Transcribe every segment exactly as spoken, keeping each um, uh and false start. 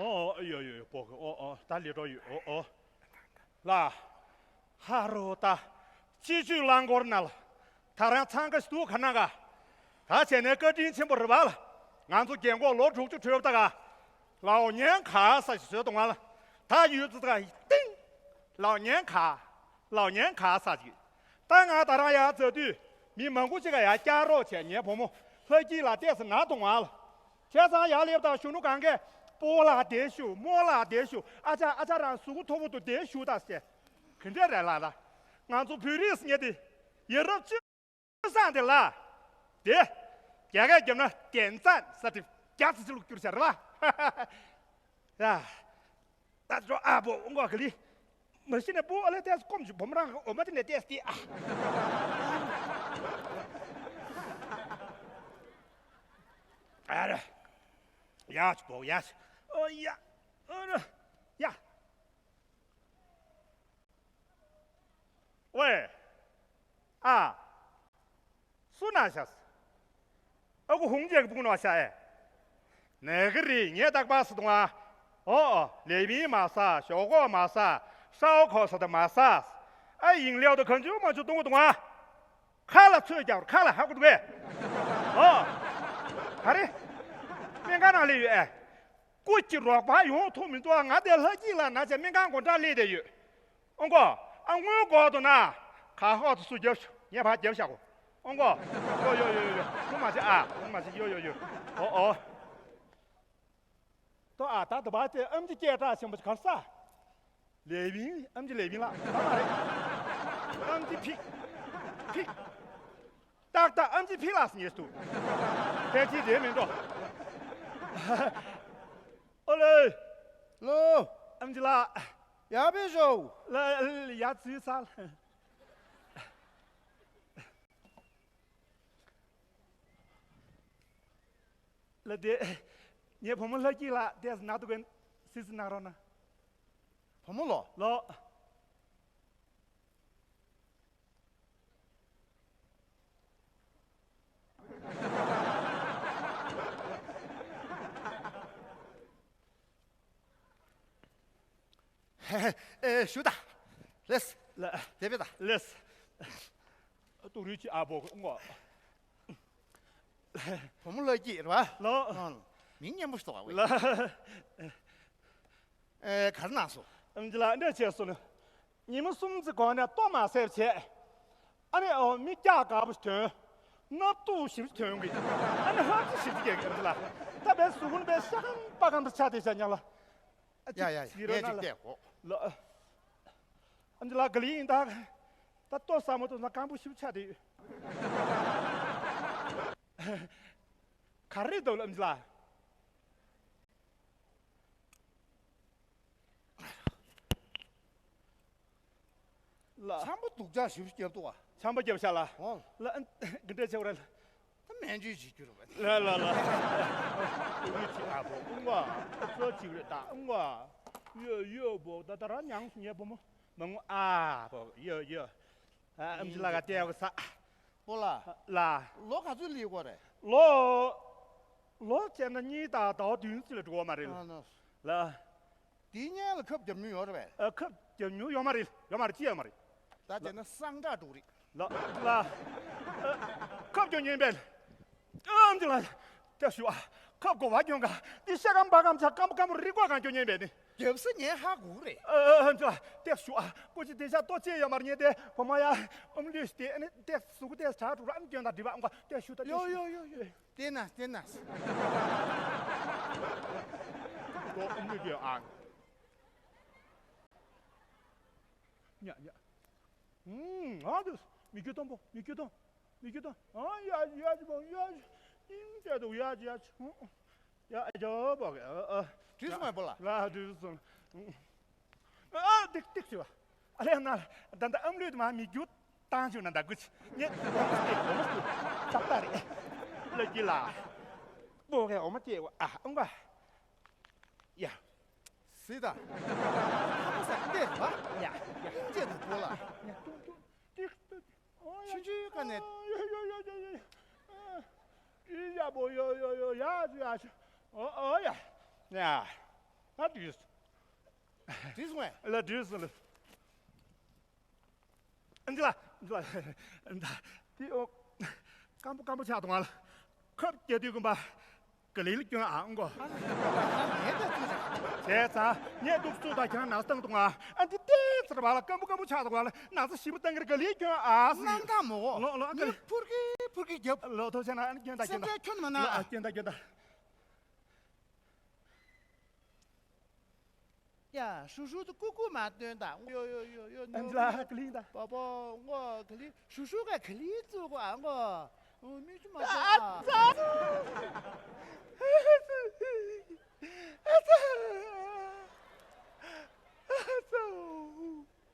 ཨོ་ཨོ་ཡོ་ཡོ་ཡོ་པོ་གི་ཨོ་ཨོ་ད་ལི་འགྲོ་ཡོད་ཨོ་ཨོ། ལ། ཧ་རོ་ད། སྤྱི་སྤྱོད་རླངས་འཁོར་ནང་ལ། ད་རང་འཚང་ཁ་ཞིག་འདུག་ག་ན་ག་ད་བྱས་ནས་བཀའ་དྲིན་ཆེན་པོ་རེད་བ་ལ། ང་ཚོ་རྒན་གོག་ལོ་དྲུག་ཅུ་གྲོལ་བ་ད་ག་ལའོ་ཉན་ག་ས་ཞིག་བཟོས་འདུག་ང་ལ། ད་ཡོད་ཙི་ད་ག་ཏིང་། ལའོ་ཉན་ག་ལའོ་ཉན་ག་ས་ཞིག་ད་ང་ད་རང་ཡར་འཛུལ་དུས་མི་མང་པོ་ཅིག་ག་ཡར་བསྐྱར་རོགས་བྱས། ངའི་བུ་མོ་ལྷ་སྐྱིད་ལགས་ཏོག་ཙམ་ན་འདུག་ང་ལ། བྱས་ཙང་ཡར་སླེབས་དང་གཞོན་ནུ་གང་གས་སྤོ་ལགས་བདེ་ཞུ། རྨོ་ལགས་བདེ་ཞུ། ཨ་ཅག་ཨ་ཅག་རང་གཟུགས་པོ་མཐོ་པོ་འདུག་བདེ་ཞུ་དང་ཟེར། ག་འདྲས་རེད་ལགས་ད། ང་ཚོ་བོད་རིགས་ཟེར་མཁན་དེ་ཡ་རབས་སྤྱོད་བཟང་དེ་ལ། དེ། རྒྱ་སྐད་བརྒྱབ་ན་དན་ཙན་ས་དེ་རྒྱ་ཚ་ཚ་ལུགས་བསྒྱུར་བྱ་རེད་ལ། ཡ། ད་འགྲོ་ཨ་བོ་ཨུ་གོ་ག་ལི། མ་གཞི་ནས་བུ་ཨ་ལེ་ཏེས་ཀོམ་གྱི་བུ་མོ་རང་གི་འོ་མ་དེ་ནས་ཏེས་ཏེ་ཨ། ཨ་ར། ཡ་ཆི་བོ་ཡ་ཆི། ཨོ་ཡ། ཨ་ར། ཡ། ཝེ། ཨ། སུ་ན་ཤ། ཨ་ཁུ་ཧུང་ཅེ་གི་སྤུན་ནོ་ཤ་ཨེ། ནེ་གི་རི་ངས་རྟག་པར་སི་དུང་ཨ། ཨོ་ཨོ་ལེ་བིན་མ་ས་ཞོག་གོ་མ་ས་ཧྲའོ་ཁོ་ས་ད་མ་ས། ཨ་ཡིང་ལེའོ་ད་གང་ཅུ་མ་ཅུ་དུང་གི་དུང་ཨ། ཁ་ལ་ཚོས་རྒྱག་ཁ་ལ་ཧ་གོ་འདུག་གས། ཨོ། ག་རེ། སྨན་ཁང་ནང་སླེབས་ཡོད་ཨེ། སྐུ་གཅིག་རོགས་པ་ཡོང་ཐུབ་མི་འདུག་ང་དེ་ལྷ་སྐྱིད་ལ་ན་ཆ་སྨན་ཁང་སྒོ་འགྲམ་སླེབས་བསྡད་ཡོད། ཨོང་གོ། ཨ་སྔོན་གོ་དུ་ན། ཁ་ཧོ་དུ་སུ་རྒྱབ་ཤོག་ངས་ཕར་རྒྱབ་བཞག་གོ། ཨོང་གོ། ཡོ་ཡོ་ཡོ་ཡོ་ཡོ་ལུ་མ་བྱེད་ཨ་ལུ་མ་བྱེད་ཡོ་ཡོ་ཡོ། ཨོ་ཨོ། ཏོ་ཨ་ད་དུ་བ་དེ་ཨམ་ཅི་སྐད་གྲགས་ཆེན་པོ་གར་ས། ལེ་བིན་ཨམ་ཅི་ལེ་བིན་ལགས་ད་མ་རེད། ཨམ་ཅི་ཕིག་ཕིག་ཏག་ཏག་ཨམ་ཅི་ཕིག་ལགས་ཉེས་སུ། ཕལ་ཆེར་དེ་མིན་འགྲོ། ཨོ་ལེ། ལོ། ཨམ་ཅི་ལགས། ཡར་ཕེབས་ཤོག་ལ་ཡ་ཙུའི་ས། ལ་དེ། ངའི་བུ་མོ་ལྷ་སྐྱིད་ལགས་དེ་ན་དུ་གན་སི་སི་ན་རོ་ན། བུ་མོ་ལོ། ལོ། ཨེ་ཞུ་ད། ལེས། ལ། དེ་བས་ད། ལེས། ཏུ་རུ་ཅི་ཨ་བོ་ངོ་། བུ་མོ་ལོ་སྐྱིད་རེད་བ། ལོ། ཨང་། མིང་སྙན་པོ་ཞིག་འདུག་བ། ལ། ཨེ་གར་ན་སོ། ཨམ་ཅི་ལགས་འདྲ་བྱས་སོ་ནི། ཉི་མ་གསུམ་ཙི་གོང་ནས་ལྟོ་མ་ཟས་བྱས། ཨ་ནི་ཨོ་མི་སྐྱག་དཀར་པོ་ཞིག་ཐོན། སྣབས་ཏུག་ཞིབ་ཐོན་གི། ཨ་ནི་ཧབ་ཙི་ཞིབ་ཙི་རྒྱག་གི་ཨམ་ཅི་ལགས། ད་བས་གཟུགས་ཀུན་བས་ཤ་སྐམ་པ་སྐམ་དུ་ཆགས་བསྡད་ཤག་ཉག་ལ། ཨ་ཡ་ཡ་ཡ། ཅིག་ཅིག་རོ་ཡ་ན་ཅིག་ལ། བལྟས་གོ། ལ། ཨམ་ཅི་ལགས་ག་ལི་ཡིན་ད། ད་ལྟོ་ཟ་མ་ཐུབ་ན་སྐམ་པོ་ཞིབ་ཆགས་བསྡད་ཡོད། ག་རེ་འདུག་ལ་ཨམ་ཅི་ལགས། ལ། ཆམ་པ་སྡུག་ཅག་ཞིབ་རྒྱབ་འདུག་ཨ། ཆམ་པ་རྒྱབ་ཤག་ལ། ཨོ། ལ་ཨ་འདི་འདྲ་བྱེད་པ་རེད། ད་སྨན་བཅོས་བྱེད་རྒྱུ་རེད་པ། ལ་ལ་ལ། ཨུ་རུ་ཅི་ཨ་བོ་ཨུ་ང་། ཨ་ཙོ་ཅིག་རེད་ད་ཨུ་ང་། ཡོ་ཡོ་བོ་ད་ད་ར་མྱང་སུ་ཉེ་བོ་མོ་མ་ངུ་ཨ་བོ་ཡོ་ཡོ། ཨ་ཨམ་ཅི་ལགས་ག་བལྟས་གོ་ས། པོ་ལ། ལ། ལོ་ག་ཚོད་ལི་གོ་རེད། ལོ། ལོ་བྱས་ན་གཉིས་དང་ཟླ་བ་བདུན་ཙམ་ལ་འགྲོ་བ་མ་རེད། ཨ་ནོ། ལ། དེའི་སྔོན་ལ་ཁབ་བརྒྱབ་མྱོང་ཡོད་རེད་པས། ཨ་ཁབ་བརྒྱབ་མྱོང་ཡོད་མ་རེད། ཡོད་མ་རེད། ཅི་ཡོད་མ་རེད། ད་བྱས་ན་སངས་དྲག་འགྲོ་རེད། ལ་ལ། ཨ་ཁབ་བརྒྱབ་མྱོང་པས། ཨམ་ཅི་ལགས། ཏེ་ཞུ་ཨ། ཁབ་གོ་བ་གྱོན་ག་འདི་ཤ་སྐམ་པ་སྐམ་ཆ་སྐམ་པོ་སྐམ་པོ་རིག་པ་གང་གྱོན་མྱོང་པས་ནི། རྒྱབ་ས་ངས་ཧ་གོ་རེད། ཨ་ཨ་ཨམ་ཅི་ལགས། ཏེ་ཞུ་ཨ། ཀོ་ཅི་དེ་ཤ་ལྟོ་ཅེ་ཡོད་མ་རེད་ངས་དེ་བུ་མ་ཡ། ཨམ་ལུས་དེ་ཨ་ནི་ཏེ་གཟུགས་པོ་ཏེ་ཆ་དྲུག་ར་ཨམ་གྱོན་དང་འདྲི་བ་ཨམ་ཀ་ཏེ་ཞུ་ད་ཏེ་ཡོ་ཞུ། ཡོ་ཡོ་ཡོ། ཏེ་ན་ཏེ་ན། ཏོ་ཨུ་མི་གེ་ཨ། ཉ་ཉ། ཨུམ་ཨ་དུ་མི་གུ་ཏོང་པོ་མི་གུ་ཏོང་མི་གུ་ཏོང་ཨ་ཡ་ཡ་ཅི་པོ་ཡ་ཅི་ཨིང་ཅེ་དུ་ཡ་ཅི་ཡ་ཅི་ཨུ་ཡ་ཨ་ཅོ་པོ་གེ་ཨ་ཨ། དུས་སུ་མ་པོ་ལ། ལ་དུས་སུ་སོང་། ཨ་ཏིག་ཏིག་ཞུ་བ། ཨ་ལེ་ན་ད་ད་ཨམ་ལུས་དུ་མ་མི་གུ་བཏང་ཞུ་ན་ད་གུ་ཅི། ངས་འོ་མ་སྟེ་འོ་མ་སྟེ་ཙག་ཏག་རེད། ལ་གི་ལ། པོ་གེ་འོ་མ་སྟེ་ཨ་ཨང་ག་ཡ། སི་ད། ཧ་མ་ས་སྟེ་ར། ཡ་ཡ། ཨིན་ཅེ་དུ་པོ་ལ། ཡ་ཏུང་ཏུང་ཏིག་ཏུ། ཨོ་ཡ། ཆུ་ཆུའི་ཀ་ནས། ཡ་ཡ་ཡ་ཡ་ཡ། ཨ་ཡ་པོ་ཡ་ཡ་ཡ་ཡ་ཡ་ཡ། ཨོ་ཨོ་ཡ། ཡ། ཨ་འགྲིག་སོང་། འགྲིག་སོང་ངས། ལ་འགྲིག་སོང་ལ། འདི་ལ། འདི་ལ། འདི་ཨོ། སྐམ་པོ་སྐམ་པོ་ཆགས་འདུག་ང་ལ། ཁབ་རྒྱག་དུས་ཀུན་པ། ག་ལེ་ལ་སྐྱོན་ཨ་ཨང་གོ། ངས་ད་ཅི་ཟེར། བྱས་ཙང་ངས་འདུག་ཚུགས་དང་ཁྱང་ནག་བཏང་འདུག་ང་། ཨ་འདི་ལྟས་ཚར་བ་ལ་སྐམ་པོ་སྐམ་པོ་ཆགས་འདུག་ང་ལ། ན་ཚ་ཞིབ་པོ་བཏང་གི་རེད། ག་ལེ་སྐྱོན་ཨ་ཟེར། སྣང་དག་མོ་གོ། ལོ་ལོ་ཨ་ག་ལེ། ངས་ཕུར་གི་ཕུར་གི་རྒྱབ། ལོ་ཐོབ་ཆ་ན་ཨ་སྐྱོན་ད་སྐྱོན་ད། སེམས་ཁྲལ་ཁྱོན་མ་ན་ལོ་ཨ་ཨ། སྐྱོན་ད་སྐྱོན་ད། ཡ། ཧྲུ་ཧྲུ་དུ་ཀུ་ཀུ་མ་སྟོན་ད། ཡོ་ཡོ་ཡོ་ཡོ། ཨན་ཇི་ལ་ཧ་ག་ལིང་ད། པ་པོ་ངོ་ག་ལི། ཧྲུ་ཧྲུ་ག་ག་ལི་བཙུགས་གོ་ཨ་ངོ། མི་ཆུ་མ་སྟོན་ཨ། ཨ་ཙ། ཨ་ཙ། ཨ་ཙ།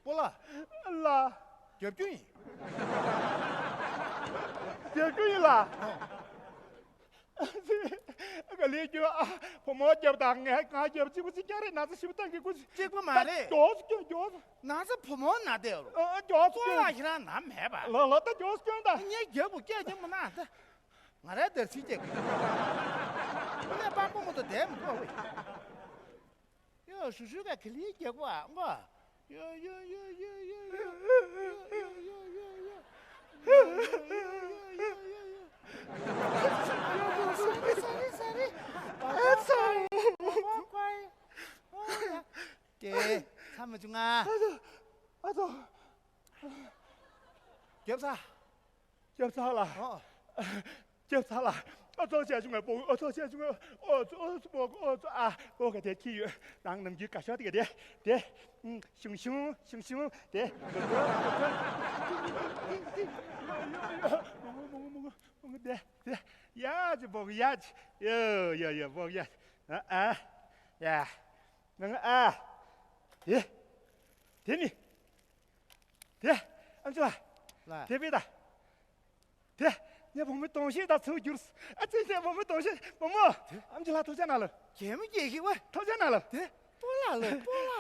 པོ་ལ། ལ། རྒྱབ་སྐྱོར་ཡིན། རྒྱབ་སྐྱོར་ཡིན་ལ། ཨ་ཙི། ག་ལེ་རྒྱུ་ཨ། བུ་མོ་རྒྱབ་དང་ངས་ང་རྒྱབ་གཅིག་པུ་གཅིག་རྐྱང་རེད། ན་ཚ་ཞིབ་པོ་བཏང་གི་ཀུ་ཅི། གཅིག་པུ་མ་རེད། མགྱོགས་སུ་སྐྱོན། མགྱོགས་སུ། ན་ཚ་བུ་མོ་ན་བསྡད་ཡོད་རོ། ཨ་ཨ་མགྱོགས་སུ་ཁོ་ལ་སྐྱོན། ཁྱེད་རང་ན་མེད་པ། ལོ་ལོ་ད་མགྱོགས་སུ་སྐྱོན་ད། ངས་རྒྱབ་པོ་སྐད་ཅིག་མ་ན་ད། ང་རའི་དར་ཚིག་སྐྱེ་གི། ཁོ་ནས་པང་པོ་མོ་དང་བསྡད་མི་ཐུབ་པ་བས། ཡོ་ཧྲུ་ཧྲུ་ག་ག་ལི་རྒྱག་པ་ཨ་ངོ། ཡོ་ཡོ་ཡོ། དེ་ཚ་མ་བྱུང་ང་། ཨ་ཙོ། ཨ་ཙོ། རྒྱབ་ཚ། རྒྱབ་ཚ་ལ། ཨོ། རྒྱབ་ཚ་ལ། ཨ་ཙོ་བྱས་བྱུང་ངས་སྤོ། ཨ་ཙོ་བྱས་བྱུང་ངས། ཨོ་ཙོ་ཨོ་ཙོ་སྤོ་གི། ཨོ་ཙོ་ཨ་སྤོ་གི། དེ་ཁྱི་ཡོད་དང་ནམ་རྒྱུན་དགའ་ཤོས་དེ་ག་དེ་དེ། ཨུམ། ཞུང་ཞུང་ཞུང་ཞུང་དེ། མོ་མོ་མོ་མོ་མོ་དེ་དེ། ཡ་ཅི་སྤོ་གི་ཡ་ཅི། ཡ་ཡ་ཡ་སྤོ་གི་ཡ། ཨ་ཨ། ཡ། ང་ཨ། དེ། དེ་ནི། དེ། ཨམ་ཆི་ལ། ལ། དེ་བས་ད། དེ། ངའི་བུ་མོའི་དོང་ཤེས་དང་ཚུར་གྱུར། ཨ་ཙི། ངའི་བུ་མོའི་དོང་ཤེས། བུ་མོ། དེ། ཨམ་ཆི་ལ་ཐུགས་རྗེ་གནང་ལ། གད་མོ་སྐྱེ་ཤི་བ། ཐུགས་རྗེ་གནང་ལ། དེ། སྤོ་ལགས་ལ། སྤོ་ལགས་ལ།